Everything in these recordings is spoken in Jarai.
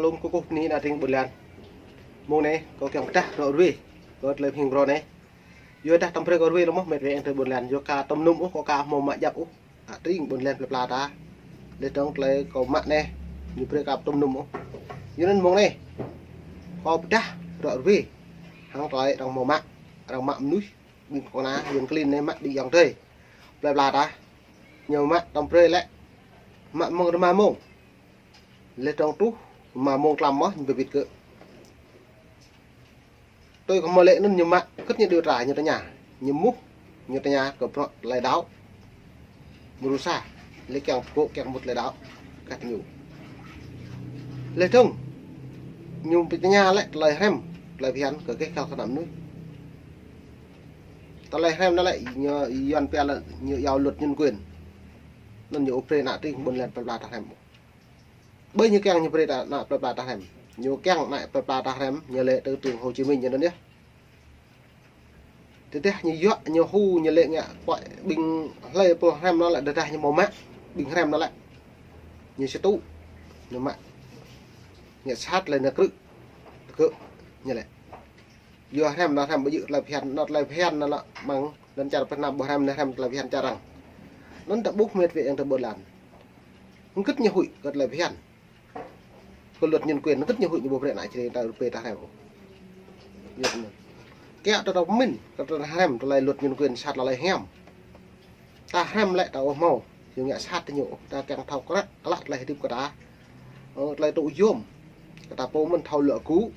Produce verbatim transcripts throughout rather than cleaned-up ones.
Lŏm kơkuh bơni ană tring ƀôn lan. Mông anai kâo kiăng pơdah ră ruai kơ tơlơi pơhing brơi anai. Yua dah tơm brơi kâo ruai lơ̆m mơ̆ met wa ayŏng adơi ƀôn lan. Yua ka tơm nŭm ôh, kâo ka hmâo mă djăp ôh. Ană tring ƀôn lan plơi pla ta. Lĕ dơ̆ng tơlơi kâo mă anai, ñu brơi ka tơm nŭm ôh. Yua anŭn mông anai kâo pơdah ră ruai hăng tơlơi arăng hmâo mă, arăng mă mơnuih ƀing kơnuk kơna Yuan klin anai mă ƀing ayŏng adơi plơi pla ta. Ñu mă tơm brơi lĕ mă mơ̆ng rơma mông. Lĕ dơ̆ng truh rơma mông tlam mơ̆ ñu pơbit kơ. Tui kơ hmâo lĕ anŭn ñu mă, kơ̆t ñu điều tra, ñu tơña. Ñu mŭt, ñu tơña kơ bruă tơlơi đaŏ. Mơrusa, lĕ kiăng pơgŏ kiăng mŭt tơlơi đaŏ. Kah ñu. Lĕ dơ̆ng ñu pơtơña lĕ tơlơi hrăm, tơlơi phiăn kơ gêh kâo kơnăm anŭn. Tơlơi hrăm anŭn lĕ ñu Yuan pia lĕ ñu iâu luật nhân quyền. Anŭn ñu ƀu brơi ană tring ƀôn lan plơi pla ta hrăm. Ƀơi ñu kiăng ñu brơi ta ană plơi pla ta hrăm. Ñu kiăng ană plơi pla ta hrăm, ñu lĕ tư tưởng Hồ Chí Minh ñu anŭn yơh. Tơdah ñu yua, ñu hu, ñu lĕ ngă kuai ƀing hlơi pô hrăm anŭn lĕ, tơdah ñu hmâo mă ƀing hrăm anŭn lĕ, ñu sơtŭ, ñu mă. Ngă sat lĕ ñu krư̆, tơgơ̆, ñu lĕ. Yua hrăm anŭn hrăm ƀu djơ̆ tơlơi phiăn, anŭn tơlơi phiăn anŭn lĕ mơ̆ng, anŭn čar pơhnam ƀu hrăm anŭn hrăm tơlơi phiăn čar arăng. Anŭn ta ƀuh met wa ayŏng adơi ƀôn lan. Hơget ñu huĭ kơ tơlơi phiăn. Kơ luật nhân quyền, hơget ñu huĭ ñu ƀu brơi ană čri ta rơpê ta hrăm. Yua anŭn. Kiăng ta tơlơi pơmĭn, kơ ta hrăm tơlơi luật nhân quyền sat tơlơi hiam. Ta hrăm lĕ ta ƀu hmâo, yua ngă sat tơ ñu, ta kiăng thâo krăk, klă tơlơi hơdip kơ ta. Ơ, tơlơi tŭ yôm, kơ ta pô mơ̆n thâo luă gŭ,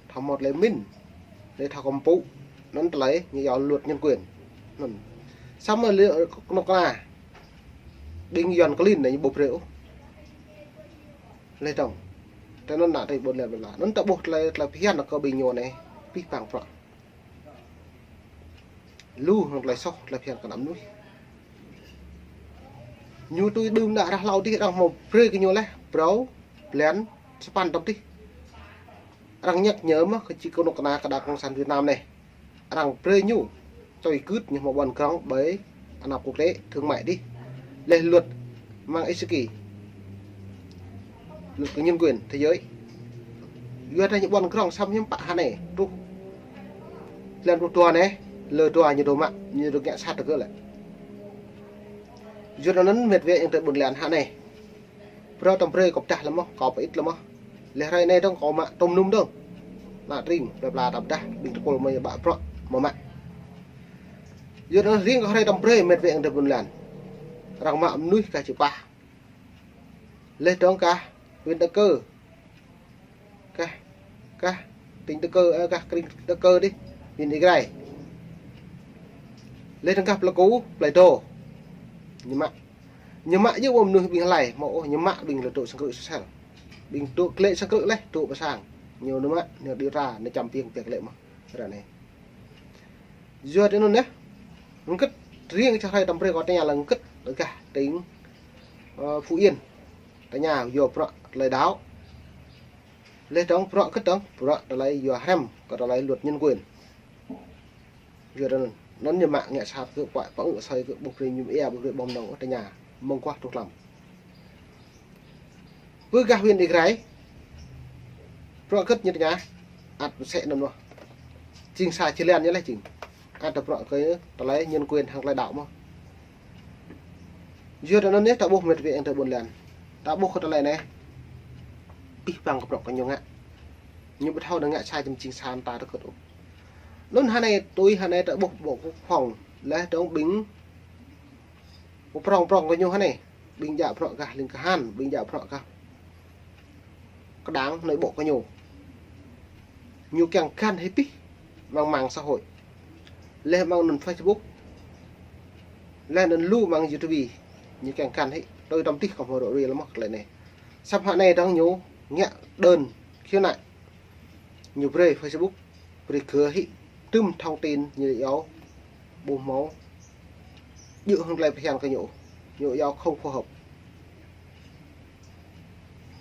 thâo hmâo tơlơi pơmĭn, lĕ thâo kơmpŭ, anŭn tơlơi ñu iâu luật nhân quyền. Anŭn. Samơ̆ lĕ, ơ, kơnuk kơna, ƀing Yuan klin anai ñu ƀu brơi ôh. Lĕ dơ̆ng. Tui anŭn ană tring ƀôn lan plơi pla. Anŭn ta ƀuh tơlơi, tơlơi phiăn kơ ƀing ñu anai, pih pang prăk. Lu hăng tơlơi soh, tơlơi phiăn kơnăm mơnuih. Ñu tui đưm đă ră hlâo dih arăng hmâo brơi kơ ñu lĕ, brâo, blan, sapăn tơm dih. Arăng nhắc nhớ mơ̆ kơ či kơnuk kơna kơ đảng cộng sản Việt Nam anai. Arăng brơi ñu, čoi gưt ñu hmâo ƀuăn grŏng ƀơi anăp quốc tế, thương mại dih. Lĕ luật mơ̆ng Isiki. Luật kơ nhân quyền thế giới. Yua dah ñu ƀuăn grŏng samơ̆ hiư̆m pă hơnai. Truh. Blan truh dua anai, lơ dua ñu dŏ mă, ñu dŏ ngă sat tơgơ̆ lĕ. Yua anŭn met wa ayŏng adơi ƀôn lan hơnai. Bruă tơm brơi kâo pơdah lơ̆m mơ̆, kâo pơit lơ̆m mơ̆. Lĕ hrơi anai dơ̆ng kâo mă tơm nŭm dơ̆ng. Ană tring, plơi pla ta pơdah, ƀing tơpul mơi ƀă bruă, mơ̆ mă. Yua anŭn riêng kơ hrơi tơm brơi met wa ayŏng adơi ƀôn lan. Arăng mă mơnuih kah Čư̆ Pah. Lĕ dơ̆ng kah huyện Đăk Kơ. Kah, kah tỉnh Đăk Kơ, ơ, kah krĭng Đăk Kơ dih, huyện Ia Grai. Lĕ dơ̆ng kah Plơi Ku, Plơi Dô. Ñu mă. Ñu mă yơh ƀu mơnuih ƀing hlơi, hmâo ôh, ñu mă ƀing lĕ dŏ sang krư̆ sơsel. Ƀing dŏ klĕ sang krư̆ lĕ, dŏ pơ sang. Ñu anŭn mă, ñu điều tra, ñu čăm piêng piêng klĕ mơ̆. Ră anai. Yua tui anŭn yơh. Hơget riêng čar hrơi tơm brơi kâo tơña lĕ hơget gah tỉnh, ơ, Phú Yên. Tơña yua bruă tơlơi đaŏ. Lĕ dơ̆ng bruă hơget dơ̆ng, bruă tơlơi yua hrăm kơ tơlơi luật nhân quyền. Yua anŭn, anŭn ñu mă ngă sat kơ pă, pă ngă soi kơ ƀu brơi mơñum ia, ƀu brơi ƀơ̆ng mơnơ̆ng ôh tơña, mơ̆ng kuah truh tlam. Pơ gah huyện Ia Grai, bruă hơget ñu tơña, ăt pơsĕ anŭn mơ̆. Jing sa jơlan ñu lĕ jing. Ăt tơ bruă kơ tơlơi nhân quyền hăng tơlơi đaŏ mơ̆. Yua anŭn anai ta ƀuh met wa ayŏng adơi ƀôn lan. Ta ƀuh kơ tơlơi anai. Pih pang kơ bruă kơ ñu ngă. Ñu ƀu thâo anŭn ngă sa jing sa ta tơgơ̆t ôh. Anŭn hơnai tui hơnai ta ƀuh Bộ Quốc phòng lĕ dơ̆ng ƀing pơprŏng prŏng kơ ñu hơnai. Ƀing djă bruă gah ling kahan, ƀing djă bruă gah kơđang nội bộ kơ ñu. Ñu kiăng găn hĭ pih mơ̆ng mạng xã hội. Lĕ mơ̆ng anŭn Facebook. Lĕ anŭn lu mơ̆ng YouTube. Ñu kiăng găn hĭ. Tui tơm dih kâo hmâo ră ruai lơ̆m mơ̆ tơlơi anai. Samơ̆ hơnai dơ̆ng ñu ngă đơn khiếu nại. Ñu brơi Facebook, brơi kơ hĭ tơm thông tin ñu iâu ƀu hmâo djơ̆ hăng tơlơi phiăn kơ ñu. Ñu iâu không phù hợp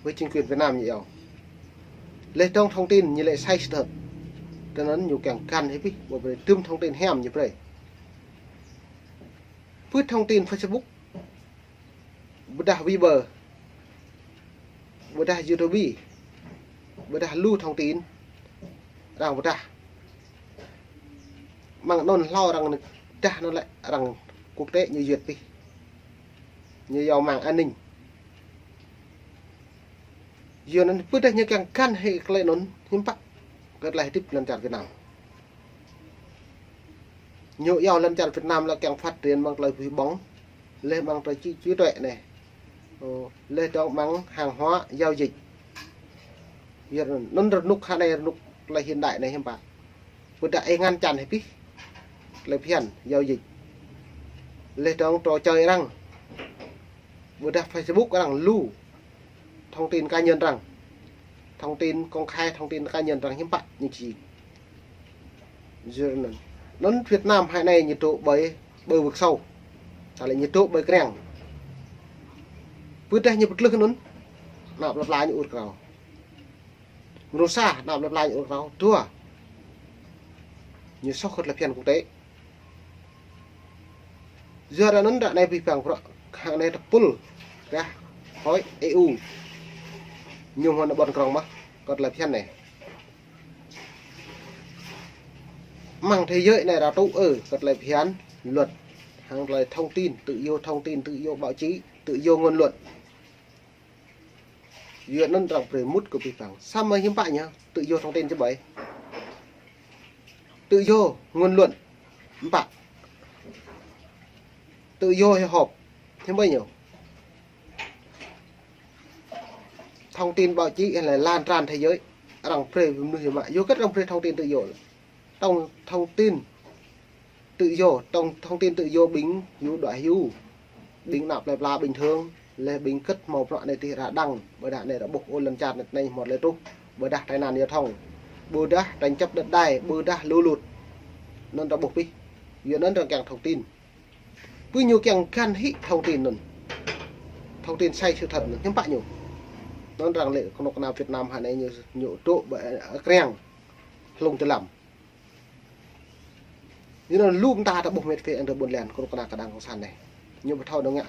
với chính quyền Việt Nam ñu iâu. Lĕ dơ̆ng thông tin ñu lĕ sai sự thật. Tui anŭn ñu kiăng găn hĭ pih, ƀu brơi tơm thông tin hiam ñu brơi. Pơ thông tin Facebook, ƀôdah Viber, ƀôdah YouTube, Ƀôdah lu thông tin, arăng pơdah. Mơ̆ng anŭn hlâo arăng pơdah anŭn lĕ arăng quốc tế ñu duyệt pih. Ñu yua mơ̆ng an ninh. Yua anŭn ƀôdah ñu kiăng găn hĭ tơlơi anŭn hiư̆m pă kơ tơlơi hơdip lŏn čar Việt Nam. Ñu yua lŏn čar Việt Nam lĕ kiăng phát triển mơ̆ng tơlơi ƀuh ƀơ̆ng, laih mơ̆ng tơlơi trí, trí tuệ anai. Ơ, laih dơ̆ng mơ̆ng hàng hóa giao dịch. Yua anŭn rơnŭk hơnai rơnŭk tơlơi hiện đại anai hiư̆m pă. Ƀôdah ih ngăn chặn hĭ pih tơlơi phiăn giao dịch. Laih dơ̆ng trò chơi arăng. Ƀôdah Facebook arăng lu thông tin cá nhân arăng. Thông tin công khai, thông tin cá nhân arăng hiư̆m pă ñu či. Yua anŭn. Anŭn Việt Nam hơnai ñu dŏ ƀơi, ƀơi vực sâu. Ta lĕ ñu dŏ ƀơi kriăng. Ƀôdah ñu pơtlưh anŭn. Ană plơi pla ñu ur krao. Mơnuih sa, ană plơi pla ñu ur krao. Dua. Ñu soh kơ tơlơi phiăn quốc tế. Yua anŭn ră anai abih bang bruă hăng anai tơpul kah khối E U. Ñu hmâo ană ƀôn krong mơ̆n kơ tơlơi phiăn anai. Mơ̆ng thế giới anai ră tŭ ơ kơ tơlơi phiăn luật hăng tơlơi thông tin, tự do thông tin, tự do báo chí, tự do ngôn luận. Yua anŭn arăng brơi mŭt kơ abih bang. Samơ̆ hiư̆m pă ñu, tự do thông tin hiư̆m ƀơi. Tự do ngôn luận hiư̆m pă. Tự do hội họp hiư̆m ƀơi ñu. Thông tin báo chí lĕ lan tràn thế giới. Arăng brơi mơnuih hiư̆m pă. Yua hơget arăng brơi thông tin tự do lĕ. Thông, thông tin tự do, thông, thông tin tự do ƀing ñu đuaĭ hyu. Ƀing ană plơi pla bình thường, laih ƀing hơget hmâo bruă anai tih arăng đăng, ƀôdah anai arăng ƀuh ôh lŏn čar anai hmâo tơlơi truh, ƀôdah tai nạn giao thông, ƀôdah tranh chấp đất đai, ƀôdah lũ lụt. Anŭn arăng ƀuh pih, yua anŭn arăng kiăng thông tin. Ƀu ñu kiăng găn hĭ thông tin anŭn. Thông tin sai sự thật anŭn, hiư̆m pă ñu. Anŭn arăng lĕ kơnuk kơna Việt Nam hơnai ñu, ñu dŏ ƀơi, ơ, kriăng, hlung tơlăm. Yua anŭn lu mơta ta ƀuh mĕt wa ayŏng adơi ƀôn lan kơnuk kơna kơđang cộng sản anai. Ñu ƀu thâo nao ngă.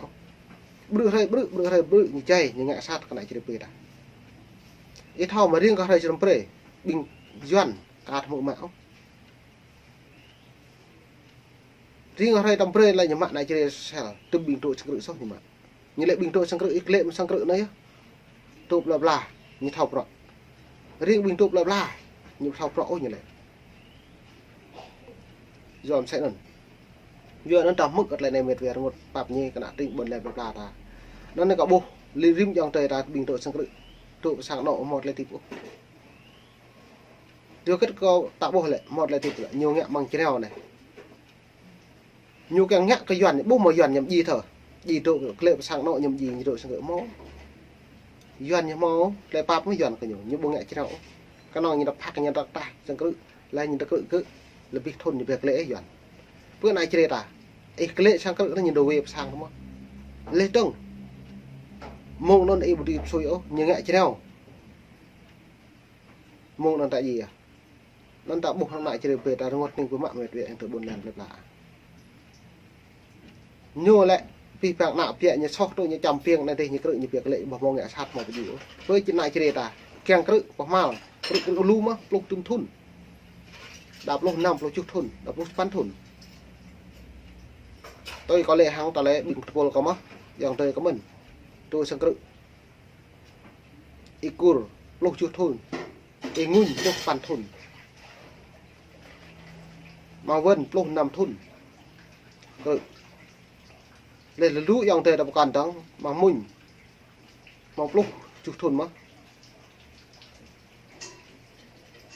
Brư̆ hrơi brư̆, brư̆ hrơi brư̆, ñu jai, ñu ngă sat kơ ană Jrai pơ ta. Ih thâo mă riêng kơ hrơi čơrơm prê, ƀing Yuan aka hmư̆ mă ôh. Riêng hrơi tơm prê lĕ ñu mă ană Jrai sel, tơm ƀing dŏ sang krư̆ soh ñu mă. Ñu lĕ ƀing dŏ sang krư̆, ih lĕ mơ̆ng sang krư̆ anai yơh. Dŏ plơi pla, ñu thâo prŏ. Riêng ƀing dŏ plơi pla, ñu thâo prŏ ôh ñu lĕ. Yua mơsĕ anŭn. Yua anŭn ta hmư̆ kơ tơlơi anai mĕt wa rơngot pap ñe kơ ană tring ƀôn lan plơi pla ta. Anŭn anai kâo ƀuh, lĕ rĭm ayŏng adơi ta ƀing dŏ sang krư̆. Dŏ pơ sang anŏ hmâo tơlơi hơdip ôh. Yua hơget kâo ta ƀuh lĕ, hmâo tơlơi hơdip lĕ, ñu ngă mơ̆ng čơnao anai. Ñu kiăng ngă kơ Yuan, ƀu hmâo Yuan ñu mơ̆ djai thơ. Djai dŏ klĕ pơ sang anŏ ñu mơ̆ djai, ñu dŏ sang krư̆ hmâo. Yuan ñu hmâo, tơlơi pap mơ̆ Yuan kơ ñu, ñu ƀu ngă čơnao ôh. Kơnơ̆ng ñu ta phak ñu ta tah sang krư̆, laih ñu ta krư̆ kơ, lĕ abih thŭn ñu ƀiă klĕ Yuan. Pơ ană Jrai ta, ih klĕ sang krư̆ anai ñu dŏ wai pơ sang mơ̆n. Laih dơ̆ng. Mơ̆ng anŭn ih ƀu dưi pơsui ôh, ñu ngă čơnao. Mơ̆ng anŭn ta djai yơh. Anŭn ta ƀuh ană Jrai pơ ta rơngot hning pơ mă mĕt wa ayŏng adơi ƀôn lan plơi pla. Ñu lĕ abih bang ană ƀiă ñu soh tŭ ñu čăm piêng anai dih ñu krư̆ ñu ƀiă klĕ ƀu hmâo ngă sat hmâo pơdjai ôh. Pơ čơnă Jrai ta kiăng krư̆ pơhmal, krư̆ lu mơ̆ pluh tŭm thŭn. Đa pluh năm, pluh tơjuh thŭn, đa pluh sapăn thŭn. Tui kâo lĕ hăng tơlơi ƀing tơpul kâo mơ̆, ayŏng adơi kâo mơ̆n. Dŏ sang krư̆. Ih Kur, pluh tơjuh thŭn. Ih Ngun, pluh sapăn thŭn. Ama Wơ̆n, pluh năm thŭn. Ơ. Laih lu ayŏng adơi ta pơkŏn dơ̆ng, ama Muñ. Hmâo pluh tơjuh thŭn mơ̆n.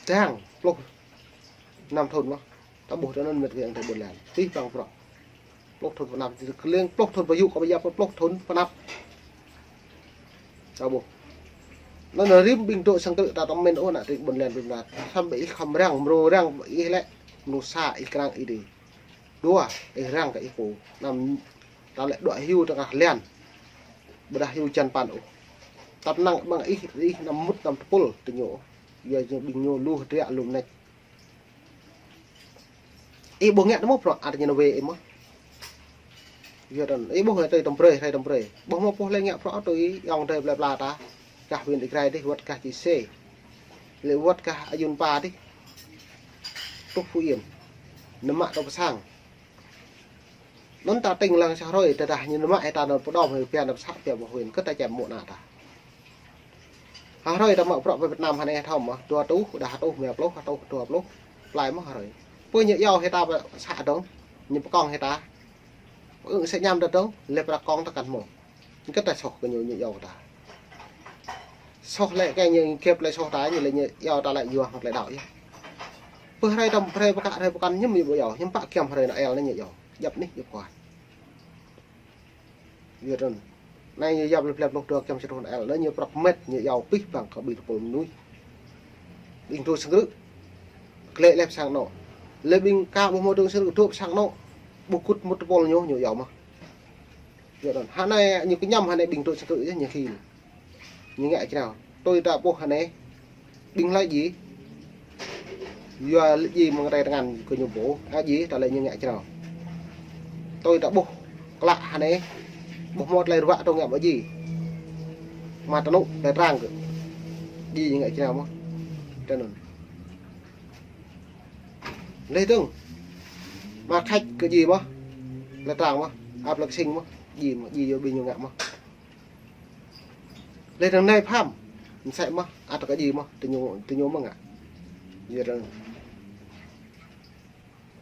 Dang, pluh năm thŭn mơ̆n. Ta ƀuh tơ anŭn mĕt wa ayŏng adơi ƀôn lan. Tih păng prŏ. Pluh thŭn pơanăp, tơlơi pluh thŭn pơyŭ kơ ƀu djơ̆ pluh thŭn pơanăp. Ta ƀuh. Anŭn rĭm ƀing dŏ sang krư̆ ta tơmen ôh ană tring ƀôn lan ƀing ta. Samơ̆ ih khŏm răng, mrô răng ih lĕ. Mrô sa ih krăng ih dih. Dua, ih răng kơ ih pô. Anăm ta lĕ dŏ hyu tơngah lan. Ƀôdah hyu čan păn ôh. Tăp năng ƀăng ih, ih anăm mŭt anăm tơpul tơ ñu. Yua ñu ƀing ñu lu hơdră lu mơneč. Ih ƀuh ngă tơ mơ̆ prŏ, artinya nao wai ih mơ̆. Yua tơl, ih ƀuh tui tơm brơi, hrơi tơm brơi. Ƀuh mơ̆ pô hlơi ngă prŏ tui ayŏng adơi plơi pla ta. Gah huyện Ia Grai dih, wơ̆t gah Čư̆ Sê. Lĕ wơ̆t kah Ayun Pa tih. Truh Phú Yên. Nao mă tơ pơ sang. Anŭn ta tĭng lăng sa hrơi, tơdah ñu nao mă hĭ ta anŭn pơđom hĭ pia nao pơ să pia pơ huyện, kơ ta čem mŭk ană ta. Ha hrơi ta mă bruă pơ Việt Nam hơnai thâo mơ̆, dua rơtuh, đa rơtuh, rơma pluh, rơtuh, dua pluh, plai mơ̆ ha hrơi. Pơ ñu iâu hĭ ta pơ să dơ̆ng, ñu pơkŏng hĭ ta. Pơư sa ñam ta dơ̆ng, lĕ prăk kŏng ta kăn mơ̆. Kơ ta soh kơ ñu, ñu iâu ta. Soh lĕ kơ ñu kĕp lĕ soh ta, ñu lĕ ñu iâu ta lĕ yua hăng tơlơi đaŏ yơh. Pơ hrơi tơm hrơi pơkă hrơi pơkăn ñu mơ̆ iâu, ñu pă kiăm hrơi Noel anai ñu iâu. Djăp anih, djăp kuat. Yua anŭn. Anai ñu yap lĕ plep pluh dua kiăm sa truh Noel, anai ñu prăk met ñu iâu pih păng kơ ƀing tơpul mơnuih. Ƀing dŏ sang krư̆. Klĕ lĕ pơ sang anŏ. Lĕ ƀing ka ƀu hmâo dŏ sang krư̆, dŏ pơ sang anŏ. Ƀu kŭt mŭt tơpul ñu, ñu iâu mơ̆. Yua anŭn. Hơnai ñu kơñăm hơnai ƀing dŏ sang krư̆ yơh ñu hil. Ñu ngă črâo. Tui ta ƀuh hơnai. Ƀing hlơi djai. Yua lĕ djai mơ̆ng rai tơngan kơ ñu pô. A djai ta lĕ ñu ngă črâo. Tui ta ƀuh klă hơnai. Ƀuh hmâo tơlơi ruă tơ̆ng ngă mă djai. Mă tơnŭ tơlơi trang kơ. Djai ñu ngă črâo mơ̆. Tui anŭn. Leh dơ̆ng. Mă khač kơ djai mơ̆. Tơlơi trang mơ̆. Ăp lĕ kơsing mơ̆. Djai mơ̆. Djai yua ƀing ñu ngă mơ̆. Leh dơ̆ng nai pham, mơsĕ mơ̆, ăt kơ djai mơ̆, tơñu, tơñu mơ̆ ngă. Yua dơ̆ng.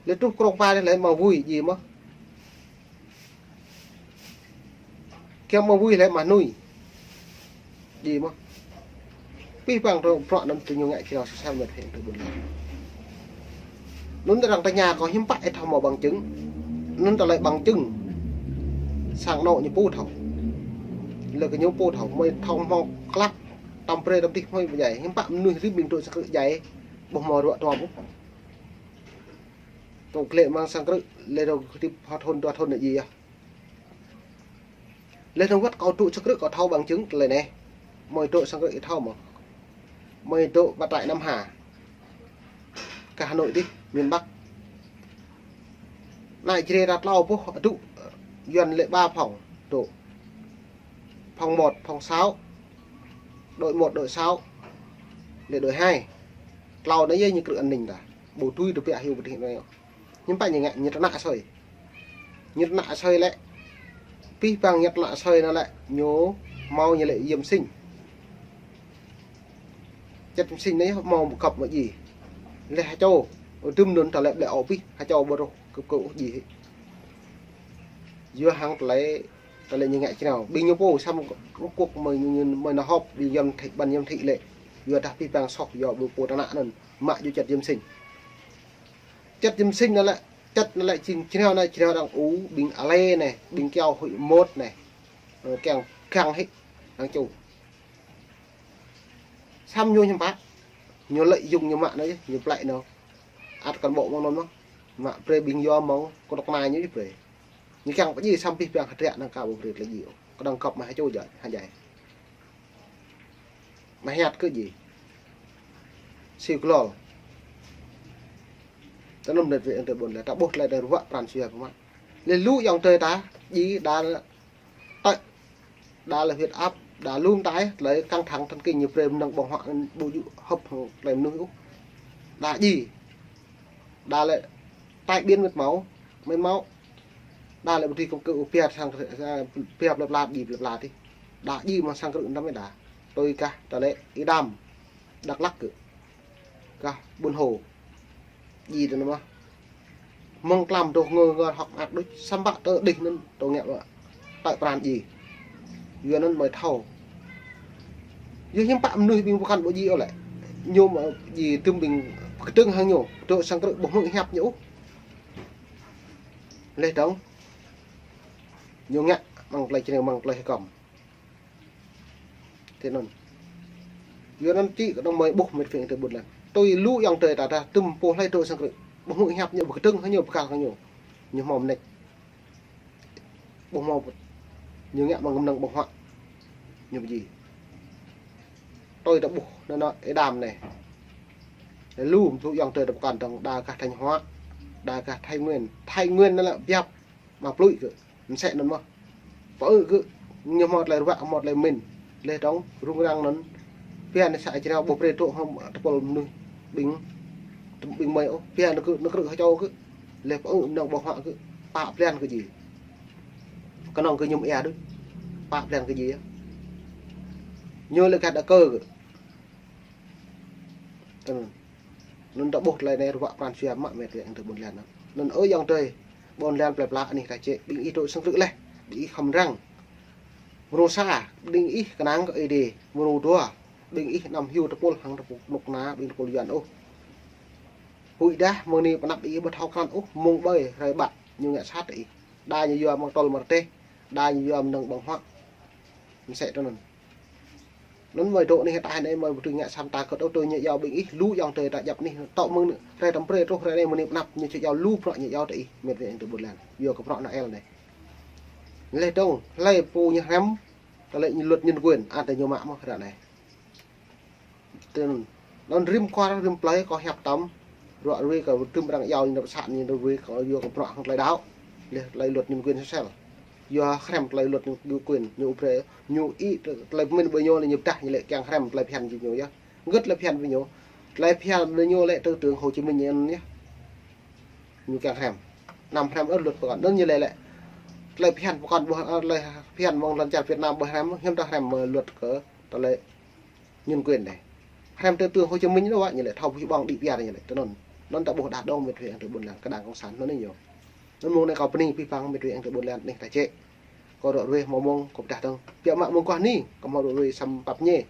Leh truh krong pa leh, leh mă vui djai mơ̆. Kiăng mă vui leh mă hnui. Djai mơ̆. Pih păng tơ bruă anŭn tơñu ngă črâo sơsel mĕt hĕng tơ ƀôn lan. Anŭn arăng tơña kơ hiư̆m pă ih thâo hmâo bằng chứng. Anŭn tơlơi bằng chứng. Sang anŏ ñu pô thâo. Lĕ kơ ñu pô thâo, mơi thâo hmâo klă. Tơm brơi tơm tih mơi pơdjai. Hiư̆m pă mơnuih rĭm ƀing dŏ sang krư̆ djai. Ƀu hmâo ruă tuăm ôh. Tŏ klĕ mơ̆ng sang krư̆, lĕ dŏ hơdip hơt thŭn dua thŭn anai djai yơh. Leh dơ̆ng wơ̆t kâo dŏ sang krư̆ kâo thâo bằng chứng tơlơi anai. Mơi dŏ sang krư̆ ih thâo mơ̆. Mơi dŏ pơ trại Nam Hà. Kơ Hà Nội dih, miền Bắc. Anai Jrai ta tlâo boh adŭ, Yuan lĕ ba phòng dŏ. Phòng một, phòng sáu. Đội một, đội sáu. Lĕ đội hai. Tlâo anai yơh ñu krư̆ an ninh ta. Bộ tui tơbiă hyu bơdih anai. Hiư̆m pă ñu ngă, ñu tơnă asơi. Ñu tơnă asơi lĕ. Pih păng ñu tơnă asơi anŭn lĕ, ñu hmâo ñu lĕ yêm sinh. Čăt yêm sinh anai hmâo kăp mă djai. Lĕ ha čô, dŭm anŭn ta lĕ ƀlĕ ôh pih, ha čô ƀu rôh kơ kơ ôh djai hĭ. Yua hăng tơlơi, tơlơi ñu ngă črâo. Ƀing ñu pô, samơ̆ rŭk kŭk mơi ñu, ñu mơi nao họp, ƀing yăm thĭ, ƀăn yăm thĭ lĕ. Yua dah pih păng soh, yua ƀu pô tơnă anŭn, mă djai čăt yêm sinh. Čăt yêm sinh anŭn lĕ, čăt anŭn lĕ jing črâo anai, črâo arăng ur, ƀing Ale anai, ƀing kiao Hội một anai. Ơ, kiăng, kiăng hĭ, arăng ču. Samơ̆ ñu hiư̆m pă, ñu lợi dụng ñu mă anai, ñu plĕ anai. Ăt kăn ƀô̆ mơ̆ng anŭn mơ̆, mă brơi ƀing yua mơ̆ng, kơnuk kơna ñu brơi. Ñu kiăng pơdjai samơ̆ pih păng hơdră anŭn ka ƀu brơi tơlơi djai ôh. Kơnơ̆ng kăp mă ha čô djai, ha djai. Mă hiăt kơ djai. Siu klol. Tơnŭm lĕ tơlơi ƀôn lĕ, ta ƀuh tơlơi tơruă pran jua pơmă. Lĕ lu ayŏng adơi ta, djai đa lĕ tơ̆, đa lĕ huyết áp, đa lu mơtai, tơlơi căng thẳng thần kinh ñu brơi mơnơ̆ng ƀơ̆ng huă ƀu djơ̆ hơ̆p hăng tơlơi mơnuih ôh. Đa djai. Đa lĕ tai biến mạch máu, mạch máu. Đa lĕ ƀu dưi kơ̆m kơ ôh pia sang, pia plơi pla djai plơi pla tih. Đa djai mơ̆ng sang krư̆ anŭn mơ̆ đa. Tui kah, tơlơi Y Đam, Đắk Lắk kơ. Kah Buôn Hồ. Djai tơ anŭn mơ̆. Mơ̆ng tlam dŏ ngơ ngơ hŏk mơak đôč, samơ̆ tơ đih anŭn tơ ngă mă. Tơ̆ pran djai. Yua anŭn mơi thâo. Yua hiư̆m pă mơnuih ƀing pơkŏn ƀu djai ôh lĕ. Ñu mă djai tơm ƀing kơtơ̆ng hăng ñu, dŏ sang krư̆ ƀu hmư̆ hiăp ñu ôh. Leh dơ̆ng. Ñu ngă mơ̆ng tơlơi čơneng mơ̆ng tơlơi hơkŏm. Tui anŭn. Yua anŭn čĭ kơ dŏng mơi ƀuh mĕt pheng tơ ƀôn lan. Tui lu ayŏng adơi ta dah tơm pô hlơi dŏ sang krư̆. Ƀu hmư̆ hiăp ñu, ƀu kơtơ̆ng hăng ñu, ƀu kal hăng ñu. Ñu hmâo mơneč. Ƀu hmâo pơ̆t. Ñu ngă mơ̆ng mơnơ̆ng ƀơ̆ng huă. Ñu pơdjai. Tui ta ƀuh anŭn anŭn Y Đam anai. Lu mơ̆ lu ayŏng adơi ta pơkŏn dơ̆ng đa gah Thanh Hóa. Đa gah Thái Nguyên. Thái Nguyên anŭn lĕ biăp. Mă plui kơ, mơsĕ anŭn mơ̆. Pơ ư kơ, ñu hmâo tơlơi ruă, hmâo tơlơi mĭn. Leh dơ̆ng, rŭng răng anŭn. Phiăn sa jrao ƀu brơi truh hăng tơpul mơnuih ƀing, ƀing mơi ôh. Phiăn nao krư̆, nao krư̆ hơčâo kơ. Leh pơ ư mơnơ̆ng ƀơ̆ng huă kơ. Pă blan kơ ji. Kơnơ̆ng kơ ñu ia đôč. Pă blan kơ ji. Ñu lĕ gah đa kơ kơ. Anŭn. Anŭn ta ƀuh tơlơi anai ruă pran jua mă met wa ayŏng adơi ƀôn lan. Anŭn ơ ayŏng adơi ƀôn lan plơi pla anih ta čĕ, ƀing ih dŏ sơng krư̆ leh, ƀing ih khŏm răng. Mrô sa, ƀing ih kơnang kơ Ơi Adai. Mrô dua, ƀing ih anăm hyu tơpul hăng tơpul kơnuk kơna, ƀing tơpul Yuan ôh. Huĭ dah mơ̆ng anai pơ anăp ih ƀu thâo krăn ôh, mơ̆ng ƀơi hrơi ƀă ñu ngă sat ih. Đa ñu yua mơ̆ng tơl mơ̆ng rơdêh, đa ñu yua mơnơ̆ng ƀơ̆ng huă. Mơsĕ tui anŭn. Anŭn mơi dŏ anih ta anai mơi ƀu dưi ngă sat ta kơt ôh, tui ñu iâu ƀing ih lu ayŏng adơi ta djăp anih tŏ mơ̆ng hrơi tơm brơi truh hrơi anai mơ̆ng anai pơ anăp ñu či iâu lu bruă ñu iâu tơ ih met wa ayŏng adơi ƀôn lan. Yua kơ bruă Noel anai. Leh dơ̆ng, hlơi pô ñu hrăm, tơlơi luật nhân quyền, ăt ñu mă mơ̆ ră anai. Tui anŭn. Anŭn rĭm kwar, rĭm plơi kâo hiăp tơm, ruă ruai kơ rĭm arăng iâu ñu nao pơ sang ñu ruă ruai kơ yua kơ bruă hăng tơlơi đaŏ. Leh tơlơi luật nhân quyền sosial. Yua hrăm tơlơi luật nhân quyền, ñu ƀu brơi, ñu ih tơlơi pơmĭn ƀơi ñu lĕ ñu pơdah ñu lĕ kiăng hrăm tơlơi phiăn či ñu yơh. Gơ̆t tơlơi phiăn ƀơi ñu. Tơlơi phiăn ƀơi ñu lĕ tư tưởng Hồ Chí Minh ñu yơh. Ñu kiăng hrăm. Anăm hrăm ôh luật pơkŏn. Anŭn ñu lĕ lĕ. Tơlơi phiăn pơkŏn ƀu, tơlơi phiăn mơ̆ng lŏn čar Việt Nam ƀu hrăm, hiư̆m ta hrăm mơ̆ luật kơ tơlơi nhân quyền anai. Hrăm tư tưởng Hồ Chí Minh anŭn wa ñu lĕ thâo ƀu či ƀơ̆ng đĭ piar ñu lĕ tui anŭn. Anŭn ta ƀuh đah dơ̆ng met wa ayŏng adơi ƀôn lan kơnang cộng sản anŭn ñu. Anŭn mơ̆ng anai kâo bơni abih bang met wa ayŏng adơi ƀôn lan anih ta čĕ. Kâo ruă ruai hmâo mơ̆ng kâo pơdah dơ̆ng. Biă mă mơ̆ng kâo anai, kâo hmâo ruă ruai samơ̆ pap ñe.